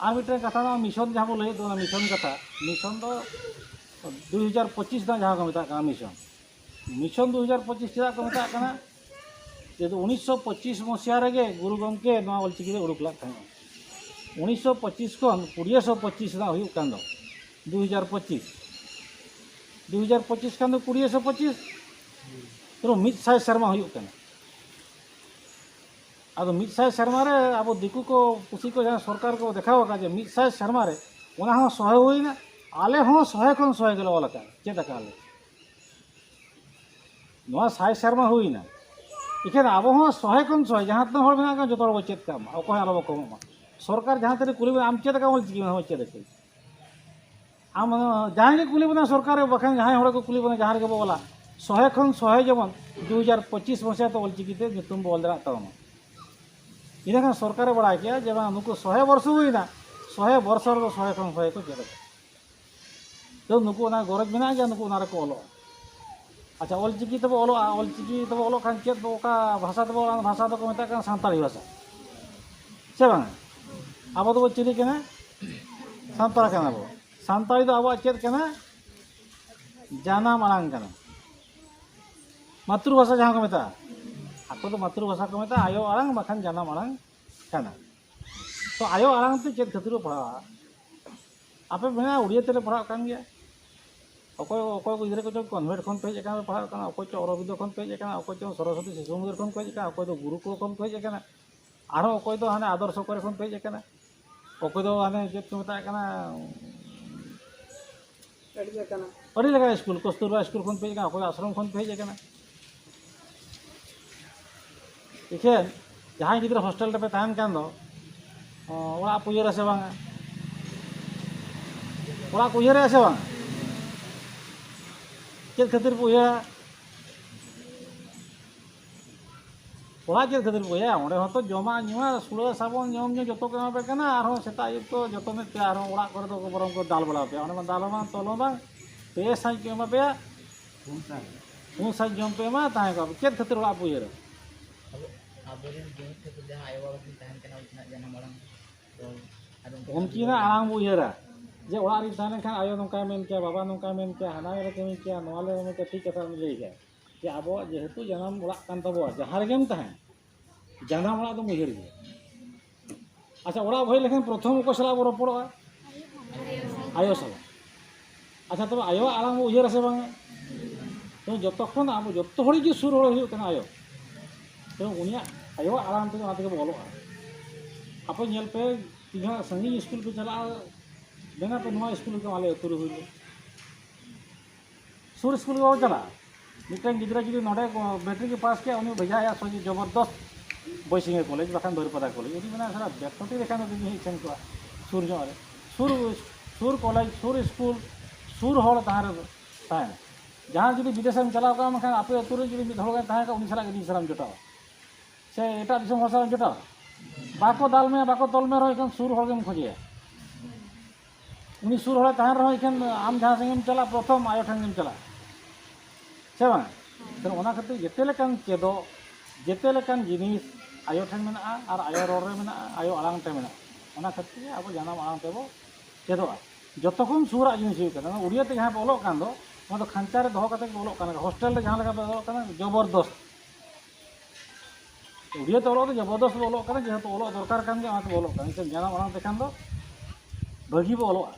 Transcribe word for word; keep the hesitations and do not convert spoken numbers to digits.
ᱟᱨ ᱢᱤᱫᱴᱮᱱ ᱠᱟᱛᱷᱟ ᱫᱚ ᱢᱤᱥᱚᱱ ᱡᱟᱦᱟᱸ ᱵᱚ ᱞᱟᱹᱭᱮᱫ ᱫᱚ, ᱚᱱᱟ ᱢᱤᱥᱚᱱ ᱠᱟᱛᱷᱟ, ᱢᱤᱥᱚᱱ ᱫᱚ ᱫᱩᱭ ᱦᱟᱡᱟᱨ ᱯᱚᱸᱪᱤᱥ ᱫᱚ ᱡᱟᱦᱟᱸ ᱠᱚ ᱢᱮᱛᱟᱜ ᱠᱟᱱᱟ ᱢᱤᱥᱚᱱ, ᱢᱤᱥᱚᱱ ᱫᱩᱭ ᱦᱟᱡᱟᱨ ᱯᱚᱸᱪᱤᱥ ᱪᱮᱫᱟᱜ ᱠᱚ ᱢᱮᱛᱟᱜ ᱠᱟᱱᱟ? ᱡᱮᱦᱮᱛᱩ ᱩᱱᱤᱥᱥᱚ ᱯᱚᱸᱪᱤᱥ ᱢᱚᱥᱤᱦᱟ ᱨᱮᱜᱮ ᱜᱩᱨᱩ ᱜᱚᱢᱠᱮ ᱱᱚᱣᱟ ᱚᱞᱪᱤᱠᱤ ᱫᱚ ᱩᱰᱩᱠ ᱞᱮᱫ ᱛᱟᱦᱮᱸᱫ᱾ ᱩᱱᱤᱥᱥᱚ ᱯᱚᱸᱪᱤᱥ ᱠᱷᱚᱱ ᱠᱩᱲᱤᱭᱟᱹ ᱥᱚ ᱯᱚᱸᱪᱤᱥ ᱨᱮᱱᱟᱜ ᱦᱩᱭᱩᱜ ᱠᱟᱱ ᱫᱚ, ᱫᱩ ᱦᱟᱡᱟᱨ ᱯᱚᱸᱪᱤᱥ, ᱫᱩ ᱦᱟᱡᱟᱨ ᱯᱚᱸᱪᱤᱥ ᱠᱷᱟᱱ ᱫᱚ ᱠᱩᱲᱤᱭᱟᱹ ᱥᱚ ᱯᱚᱸᱪᱤᱥ, ᱯᱩᱨᱟᱹ ᱢᱤᱫ ᱥᱟᱭ ᱥᱮᱨᱢᱟ ᱦᱩᱭᱩᱜ ᱠᱟᱱᱟ᱾ ᱟᱫᱚ ᱢᱤᱫ ᱥᱟᱭ ᱥᱮᱨᱢᱟ ᱨᱮ ᱟᱵᱚ ᱫᱤᱠᱩ ᱠᱚ ᱯᱩᱥᱤ ᱠᱚ ᱡᱟᱦᱟᱸ ᱥᱚᱨᱠᱟᱨ ᱠᱚ ᱫᱮᱠᱷᱟᱣ ᱟᱠᱟᱫ ᱡᱮ ᱢᱤᱫ ᱥᱟᱭ ᱥᱮᱨᱢᱟ ᱨᱮ, ᱚᱱᱟ ᱦᱚᱸ ᱥᱚᱦᱮ ᱦᱩᱭᱱᱟ, ᱟᱞᱮ ᱦᱚᱸ ᱥᱚᱦᱮ ᱠᱷᱚᱱ ᱥᱚᱦᱮ ᱜᱮᱞᱮ ᱚᱞ ᱟᱠᱟᱫ, ᱪᱮᱫ ᱟᱠᱟᱫ ᱞᱮ᱾ ᱱᱚᱣᱟ ᱥᱟᱭ ᱥᱮᱨᱢᱟ ᱦᱩᱭᱱᱟ, ᱮᱠᱷᱟᱱ ᱟᱵᱚ ᱦᱚᱸ ᱥᱚᱦᱮ ᱠᱷᱚᱱ ᱥᱚᱦᱮ ᱡᱟᱦᱟᱸ ᱛᱤᱱᱟᱹᱜ ᱦᱚᱲ ᱢᱮᱱᱟᱜ ᱠᱚᱣᱟ ᱡᱚᱛᱚ ᱦᱚᱲ ᱵᱚ ᱪᱮᱫ ᱠᱟᱜ ᱢᱟ, ᱚᱠᱚᱭ ᱟᱞᱚ ᱵᱚ ᱠᱚᱢᱚᱜ ᱢᱟ᱾ ᱥᱚᱨᱠᱟᱨ ᱡᱟᱦᱟᱸ ᱛᱤᱱᱟᱹᱜ ᱠᱩᱞᱤ ᱵᱚᱱᱟ, "ᱟᱢ ᱪᱮᱫ ᱟᱠᱟᱫ ᱚᱞ ᱪᱤᱠᱤ?" ᱢᱮᱱᱟ, "ᱦᱳᱭ, ᱪᱮᱫ ᱟᱠᱟᱫ᱾" ᱟᱢ ᱡᱟᱦᱟᱸᱭ ᱜᱮ ᱠᱩᱞᱤ ᱵᱚᱱᱟ ᱥᱚᱨᱠᱟᱨ, ᱵᱟᱠᱷᱟᱱ ᱡᱟᱦᱟᱸᱭ ᱦᱚᱲ ᱠᱚ ᱠᱩᱞᱤ ᱵᱚᱱᱟ, ᱡᱟᱦᱟᱸ ᱨᱮᱜᱮ ᱵᱚ ᱚᱞᱟ, ᱥᱚᱦᱮ ᱠᱷᱚᱱ ᱥᱚᱦᱮ ᱡᱮᱢᱚᱱ ᱫᱩ ᱦᱟᱡᱟᱨ ᱯᱚᱸᱪᱤᱥ ᱢᱟᱥᱮ ᱛᱮ ᱚᱞ ᱪᱤᱠᱤ ᱛᱮ ᱧᱩᱛᱩᱢ ᱵᱚ ᱚᱞ ᱫᱟᱲᱮᱭᱟᱜ ᱛᱟᱵᱚᱱᱟ᱾ ᱤᱱᱟᱹ ᱠᱷᱟᱱ ᱥᱚᱨᱠᱟᱨᱮ ᱵᱟᱲᱟᱭ ᱠᱮᱜᱼᱟ ᱡᱮ ᱵᱟᱝ, ᱱᱩᱠᱩ ᱥᱚᱦᱮ ᱵᱚᱨᱥᱚ ᱦᱩᱭᱱᱟ, ᱥᱚᱦᱮ ᱵᱚᱨᱥᱚ ᱨᱮᱫᱚ ᱥᱚᱦᱮ ᱠᱷᱚᱱ ᱥᱚᱦᱮ ᱠᱚ ᱪᱮᱫ ᱟᱠᱟᱫᱟ᱾ ᱛᱚ ᱱᱩᱠᱩ ᱚᱱᱟ ᱜᱚᱨᱚᱡᱽ ᱢᱮᱱᱟᱜᱼᱟ ᱡᱮ ᱱᱩᱠᱩ ᱚᱱᱟ ᱨᱮᱠᱚ ᱚᱞᱚᱜᱼᱟ᱾ ᱟᱪᱪᱷᱟ, ᱚᱞ ᱪᱤᱠᱤ ᱛᱮᱵᱚ ᱚᱞᱚᱜᱼᱟ, ᱚᱞ ᱪᱤᱠᱤ ᱛᱮᱵᱚ ᱚᱞᱚᱜ ᱠᱷᱟᱱ ᱪᱮᱫ ᱵᱚ, ᱚᱠᱟ ᱵᱷᱟᱥᱟ ᱛᱮᱵᱚ ᱚᱞᱚᱜᱼᱟ? ᱚᱱᱟ ᱵᱷᱟᱥᱟ ᱫᱚᱠᱚ ᱢᱮᱛᱟᱜ ᱠᱟᱱᱟ ᱥᱟᱱᱛᱟᱲᱤ ᱵᱷᱟᱥᱟ, ᱥᱮ ᱵᱟᱝ? ᱟᱵᱚ ᱫᱚᱵᱚ ᱪᱤᱞᱤ ᱠᱟᱱᱟ? ᱥᱟᱱᱛᱟᱲ ᱠᱟᱱᱟ ᱵᱚ᱾ ᱥᱟᱱᱛᱟᱲᱤ ᱫᱚ ᱟᱵᱚᱣᱟᱜ ᱪᱮᱫ ᱠᱟᱱᱟ? ᱡᱟᱱᱟᱢ ᱟᱲᱟᱝ ᱠᱟᱱᱟ, ᱢᱟᱛᱨᱩ ᱵᱷᱟᱥᱟ ᱡᱟᱦᱟᱸ ᱠᱚ ᱢᱮᱛᱟᱜᱼᱟ᱾ ᱟᱠᱚ ᱫᱚ ᱢᱟᱛᱨᱩ ᱵᱷᱟᱥᱟ ᱠᱚ ᱢᱮᱛᱟᱜᱼᱟ, ᱟᱭᱳ ᱟᱲᱟᱝ ᱵᱟᱠᱷᱟᱱ ᱡᱟᱱᱟᱢ ᱟᱲᱟᱝ ᱠᱟᱱᱟ᱾ ᱛᱚ ᱟᱭᱳ ᱟᱲᱟᱝ ᱛᱮ ᱪᱮᱫ ᱠᱷᱟᱹᱛᱤᱨ ᱠᱚ ᱯᱟᱲᱦᱟᱜᱼᱟ? ᱟᱯᱮ ᱢᱮᱱᱟ ᱩᱲᱤᱭᱟ ᱛᱮᱞᱮ ᱯᱟᱲᱦᱟᱜ ᱠᱟᱱ ᱜᱮᱭᱟ᱾ ᱚᱠᱚᱭ, ᱚᱠᱚᱭ ᱠᱚ ᱜᱤᱫᱽᱨᱟᱹ ᱠᱚᱪᱚᱝ ᱠᱚᱱᱵᱷᱮᱱᱴ ᱠᱷᱚᱱ ᱯᱮ ᱦᱮᱡ ᱟᱠᱟᱱᱟ, ᱯᱟᱲᱦᱟᱜ ᱠᱟᱱᱟ, ᱚᱠᱚᱭ ᱪᱚ ᱚᱨᱚᱵᱤᱱᱫᱚ ᱠᱷᱚᱱ ᱯᱮ ᱦᱮᱡ ᱟᱠᱟᱱᱟ, ᱚᱠᱚᱭ ᱪᱚ ᱥᱚᱨᱚᱥᱚᱛᱤ ᱥᱤᱥᱩ ᱢᱚᱱᱫᱤᱨ ᱠᱷᱚᱱ ᱯᱮ ᱦᱮᱡ ᱟᱠᱟᱱᱟ, ᱚᱠᱚᱭ ᱫᱚ ᱜᱩᱨᱩᱠᱩᱞ ᱠᱷᱚᱱ ᱯᱮ ᱦᱮᱡ ᱟᱠᱟᱱᱟ, ᱟᱨᱦᱚᱸ ᱚᱠᱚᱭ ᱫᱚ ᱦᱟᱱᱮ ᱟᱫᱚᱨᱥᱚ ᱠᱚᱨᱮ ᱠᱷᱚᱱ ᱯᱮ ᱦᱮᱡ ᱟᱠᱟᱱᱟ, ᱚᱠᱚᱭ ᱫᱚ ᱦᱟᱱᱮ ᱪᱮᱫ ᱠᱚ ᱢᱮᱛᱟᱜ ᱠᱟᱱᱟ, ᱟᱹᱰᱤ ᱞᱮᱠᱟᱱᱟᱜ᱾ ᱟᱹᱰᱤ ᱞᱮᱠᱟᱱ ᱥᱠᱩᱞ, ᱠᱚᱥᱛᱩᱨᱵᱟ ᱥᱠᱩᱞ ᱠᱷᱚᱱ ᱯᱮ ᱦᱮᱡ ᱟᱠᱟᱱᱟ, ᱚᱠᱚᱭ ᱫᱚ ᱟᱥᱨᱚᱢ ᱠᱷᱚᱱ ᱯᱮ ᱦᱮᱡ ᱟᱠᱟᱱᱟ᱾ ᱤᱠᱷᱟᱹᱱ ᱡᱟᱦᱟᱸᱭ ᱜᱤᱫᱽᱨᱟᱹ ᱦᱳᱥᱴᱮᱞ ᱨᱮᱯᱮ ᱛᱟᱦᱮᱱ ᱠᱟᱱ ᱫᱚ, ᱚ, ᱚᱲᱟᱜ ᱯᱮ ᱩᱭᱦᱟᱹᱨᱟ ᱥᱮ ᱵᱟᱝᱟ? ᱚᱲᱟᱜ ᱠᱚ ᱩᱭᱦᱟᱹᱨᱮᱜᱼᱟ ᱥᱮ ᱵᱟᱝ? ᱪᱮᱫ ᱠᱷᱟᱹᱛᱤᱨ ᱯᱮ ᱩᱭᱦᱟᱹᱨᱟ? ᱚᱲᱟᱜ ᱪᱮᱫ ᱠᱷᱟᱹᱛᱤᱨ ᱯᱮ ᱩᱭᱦᱟᱹᱨᱟ? ᱚᱸᱰᱮ ᱦᱚᱸᱛᱚ ᱡᱚᱢᱟᱜ ᱧᱩᱣᱟᱜ, ᱥᱩᱲᱟᱹ ᱥᱟᱵᱚᱱ, ᱡᱚᱢ ᱧᱩ ᱡᱚᱛᱚ ᱠᱚ ᱮᱢᱟ ᱯᱮ ᱠᱟᱱᱟ, ᱟᱨᱦᱚᱸ ᱥᱮᱛᱟᱜ ᱟᱹᱭᱩᱵ ᱛᱚ ᱡᱚᱛᱚ ᱢᱤᱫ ᱯᱮ, ᱟᱨᱦᱚᱸ ᱚᱲᱟᱜ ᱠᱚᱨᱮ ᱫᱚ ᱵᱚᱨᱚᱝ ᱠᱚ ᱫᱟᱞ ᱵᱟᱲᱟ ᱯᱮᱭᱟ᱾ ᱚᱸᱰᱮ ᱢᱟ ᱫᱟᱞ ᱦᱚᱸ ᱵᱟᱝ, ᱛᱚᱞ ᱦᱚᱸ ᱵᱟᱝ, ᱯᱮ ᱥᱟᱸᱡ ᱠᱚ ᱮᱢᱟ ᱯᱮᱭᱟ, ᱯᱩᱱ ᱥᱟᱸᱡ᱾ ᱯᱩᱱ ᱥᱟᱸᱡ ᱡᱚᱢ ᱯᱮ ᱮᱢᱟ, ᱛᱟᱦᱮᱸ ᱠᱚᱜᱼᱟ ᱯᱮ᱾ ᱪᱮᱫ ᱠᱷᱟᱹᱛᱤᱨ ᱚᱲᱟᱜ ᱯᱮ ᱩᱭᱦᱟᱹᱨᱟ? ᱟᱵᱚ, ᱟᱵᱚᱨᱮᱱ ᱡᱩᱢᱤᱫ ᱠᱷᱟᱹᱛᱤᱨ ᱡᱟᱦᱟᱸ ᱟᱭᱳ ᱵᱟᱵᱟ ᱠᱤᱱ ᱛᱟᱦᱮᱱ ᱠᱟᱱᱟ, ᱩᱱᱠᱤᱱᱟᱜ ᱡᱟᱱᱟᱢ ᱟᱲᱟᱝ ᱨᱚᱲ ᱟᱫᱚ ᱩᱱᱠᱤᱱᱟᱜ ᱟᱲᱟᱝ ᱵᱚ ᱩᱭᱦᱟᱹᱨᱟ, ᱡᱮ ᱚᱲᱟᱜ ᱨᱤᱧ ᱛᱟᱦᱮᱸ ᱞᱮᱱᱠᱷᱟᱱ ᱟᱭᱳ ᱱᱚᱝᱠᱟᱭ ᱢᱮᱱ ᱠᱮᱭᱟ, ᱵᱟᱵᱟ ᱱᱚᱝᱠᱟᱭ ᱢᱮᱱ ᱠᱮᱭᱟ, ᱦᱟᱱᱟ ᱨᱮ ᱠᱟᱹᱢᱤ ᱠᱮᱭᱟ, ᱱᱚᱣᱟ ᱞᱮ ᱠᱟᱹᱢᱤ ᱠᱮᱭᱟ, ᱴᱷᱤᱠ ᱠᱟᱛᱷᱟ ᱩᱱᱤ ᱞᱟᱹᱭ ᱠᱮᱭᱟ᱾ ᱡᱮ ᱟᱵᱚᱣᱟᱜ ᱡᱮᱦᱮᱛᱩ ᱡᱟᱱᱟᱢ ᱚᱲᱟᱜ ᱠᱟᱱ ᱛᱟᱵᱚᱣᱟ, ᱡᱟᱦᱟᱸ ᱨᱮᱜᱮᱢ ᱛᱟᱦᱮᱸ, ᱡᱟᱱᱟᱢ ᱚᱲᱟᱜ ᱫᱚᱢ ᱩᱭᱦᱟᱹᱨ ᱜᱮᱭᱟ᱾ ᱟᱪᱪᱷᱟ, ᱚᱲᱟᱜ ᱵᱚ ᱦᱮᱡ ᱞᱮᱠᱷᱟᱱ ᱯᱨᱚᱛᱷᱚᱢ ᱚᱠᱚᱭ ᱥᱟᱞᱟᱜ ᱵᱚ ᱨᱚᱯᱚᱲᱚᱜᱼᱟ? ᱟᱭᱳ ᱥᱟᱞᱟᱜ᱾ ᱟᱪᱪᱷᱟ, ᱛᱚᱵᱮ ᱟᱭᱳᱣᱟᱜ ᱟᱲᱟᱝ ᱵᱚ ᱩᱭᱦᱟᱹᱨᱟ ᱥᱮ ᱵᱟᱝᱟ? ᱛᱚ ᱡᱚᱛᱚ ᱠᱷᱚᱱ ᱟᱵᱚ ᱡᱚᱛᱚ ᱦᱚᱲ ᱜᱮ ᱥᱩᱨ ᱦᱚᱲ ᱦᱩᱭᱩᱜ ᱠᱟᱱᱟ ᱟᱭᱳ᱾ ᱛᱚ ᱩᱱᱤᱭᱟᱜ ᱟᱭᱳᱣᱟᱜ ᱟᱲᱟᱝ ᱛᱮᱜᱮ ᱚᱱᱟ ᱛᱮᱜᱮ ᱵᱚ ᱚᱞᱚᱜᱼᱟ᱾ ᱟᱯᱮ ᱧᱮᱞ ᱯᱮ, ᱛᱤᱱᱟᱹᱜ ᱥᱟᱺᱜᱤᱧ ᱥᱠᱩᱞ ᱯᱮ ᱪᱟᱞᱟᱜᱼᱟ, ᱢᱮᱱᱟ ᱯᱮ ᱱᱚᱣᱟ ᱥᱠᱩᱞ ᱨᱮᱫᱚ ᱟᱞᱮ ᱟᱹᱛᱩ ᱨᱮ ᱦᱩᱭ ᱞᱮᱱ᱾ ᱥᱩᱨ ᱥᱠᱩᱞ ᱜᱮ ᱵᱟᱵᱚ ᱪᱟᱞᱟᱜᱼᱟ᱾ ᱢᱤᱫᱴᱮᱱ ᱜᱤᱫᱽᱨᱟᱹ ᱡᱩᱫᱤ ᱱᱚᱰᱮ ᱢᱮᱴᱨᱤᱠ ᱮ ᱯᱟᱥ ᱠᱮᱜᱼᱟ, ᱩᱱᱤ ᱵᱷᱮᱡᱟᱭᱟ ᱥᱚᱡᱷᱮ ᱡᱚᱵᱚᱨᱫᱚᱥᱛ ᱵᱚᱭᱥᱤᱝᱜᱟ ᱠᱚᱞᱮᱡᱽ ᱵᱟᱠᱷᱟᱱ ᱵᱟᱹᱨᱤᱯᱟᱫᱟ ᱠᱚᱞᱮᱡᱽ᱾ ᱩᱱᱤ ᱢᱮᱱᱟ, "ᱥᱟᱞᱟ ᱵᱮᱠᱛᱚᱴᱤ ᱞᱮᱠᱷᱟᱱ ᱫᱚ ᱡᱩᱫᱤ ᱦᱮᱡ ᱥᱮᱱ ᱠᱚᱜᱼᱟ ᱥᱩᱨ ᱧᱚᱜ ᱨᱮ, ᱥᱩᱨ, ᱥᱩᱨ ᱠᱚᱞᱮᱡᱽ, ᱥᱩᱨ ᱥᱠᱩᱞ, ᱥᱩᱨ ᱦᱚᱲ ᱛᱟᱦᱮᱸ ᱨᱮ ᱛᱟᱦᱮᱱᱟ᱾ ᱡᱟᱦᱟᱸ ᱡᱩᱫᱤ ᱵᱤᱫᱮᱥᱮᱢ ᱪᱟᱞᱟᱣ ᱠᱚᱜᱼᱟ, ᱢᱮᱱᱠᱷᱟᱱ ᱟᱯᱮ ᱟᱹᱛᱩ ᱨᱮ ᱡᱩᱫᱤ ᱢᱤᱫ ᱦᱚᱲ ᱜᱟᱱ ᱛᱟᱦᱮᱸ ᱠᱚᱜᱼᱟ, ᱩᱱᱤ ᱥᱟᱞᱟᱜ ᱜᱮ ᱡᱤᱱᱤᱥ ᱥᱟᱞᱟᱜ ᱮᱢ ᱡᱚᱴᱟᱣᱟ, ᱥᱮ ᱮᱴᱟᱜ ᱫᱤᱥᱚᱢ ᱦᱚᱲ ᱥᱟᱞᱟᱜ ᱮᱢ ᱡᱚᱴᱟᱣᱟ, ᱵᱟᱠᱚ ᱫᱟᱞ ᱢᱮᱭᱟ, ᱵᱟᱠᱚ ᱛᱚᱞ ᱢᱮᱭᱟ ᱨᱮᱦᱚᱸ ᱮᱱᱠᱷᱟᱱ ᱥᱩᱨ ᱦᱚᱲ ᱜᱮᱢ ᱠᱷᱚᱡᱮᱭᱟ᱾ ᱩᱱᱤ ᱥᱩᱨ ᱦᱚᱲᱮ ᱛᱟᱦᱮᱱ ᱨᱮᱦᱚᱸ ᱮᱱᱠᱷᱟᱱ ᱟᱢ ᱡᱟᱦᱟᱸ ᱥᱮᱫ ᱮᱢ ᱪᱟᱞᱟᱜ, ᱯᱨᱚᱛᱷᱚᱢ ᱟᱭᱳ ᱴᱷᱮᱱ ᱜᱮᱢ ᱪᱟᱞᱟᱜᱼᱟ, ᱥᱮ ᱵᱟᱝ? ᱛᱟᱦᱞᱮ ᱚᱱᱟ ᱠᱷᱟᱹᱛᱤᱨ ᱡᱮᱛᱮ ᱞᱮᱠᱟᱱ ᱪᱮᱫᱚᱜ, ᱡᱮᱛᱮ ᱞᱮᱠᱟᱱ ᱡᱤᱱᱤᱥ ᱟᱭᱳ ᱴᱷᱮᱱ ᱢᱮᱱᱟᱜᱼᱟ ᱟᱨ ᱟᱭᱳ ᱨᱚᱲ ᱨᱮ ᱢᱮᱱᱟᱜᱼᱟ, ᱟᱭᱳ ᱟᱲᱟᱝ ᱛᱮ ᱢᱮᱱᱟᱜᱼᱟ᱾ ᱚᱱᱟ ᱠᱷᱟᱹᱛᱤᱨ ᱜᱮ ᱟᱵᱚ ᱡᱟᱱᱟᱢ ᱟᱲᱟᱝ ᱛᱮᱵᱚ ᱪᱮᱫᱚᱜᱼᱟ᱾ ᱡᱚᱛᱚ ᱠᱷᱚᱱ ᱥᱩᱨᱟᱜ ᱡᱤᱱᱤᱥ ᱦᱩᱭᱩᱜ ᱠᱟᱱᱟ, ᱚᱱᱟ ᱩᱲᱤᱭᱟ ᱛᱮ ᱡᱟᱦᱟᱸ ᱯᱮ ᱚᱞᱚᱜ ᱠᱟᱱ ᱫᱚ, ᱚᱱᱟ ᱫᱚ ᱠᱷᱟᱧᱪᱟ ᱨᱮ ᱫᱚᱦᱚ ᱠᱟᱛᱮ ᱜᱮ ᱚᱞᱚᱜ ᱠᱟᱱᱟ, ᱦᱳᱥᱴᱮᱞ ᱨᱮ ᱡᱟᱦᱟᱸ ᱞᱮᱠᱟ ᱯᱮ ᱚᱞᱚᱜ ᱠᱟᱱᱟ, ᱡᱚᱵᱚᱨᱫᱚᱥᱛ᱾ ᱩᱲᱤᱭᱟ ᱛᱮ ᱚᱞᱚᱜ ᱫᱚ ᱡᱚᱵᱚᱨᱫᱚᱥᱛ ᱵᱚ ᱚᱞᱚᱜ ᱠᱟᱱᱟ, ᱡᱮᱦᱮᱛᱩ ᱚᱞᱚᱜ ᱫᱚᱨᱠᱟᱨ ᱠᱟᱱ ᱜᱮᱭᱟ, ᱚᱱᱟᱛᱮ ᱵᱚ ᱚᱞᱚᱜ ᱠᱟᱱᱟ᱾ ᱱᱤᱛᱚᱜ ᱡᱟᱱᱟᱢ ᱟᱲᱟᱝ ᱛᱮᱠᱷᱟᱱ ᱫᱚ ᱵᱷᱟᱹᱜᱤ ᱵᱚ ᱚᱞᱚᱜᱼᱟ᱾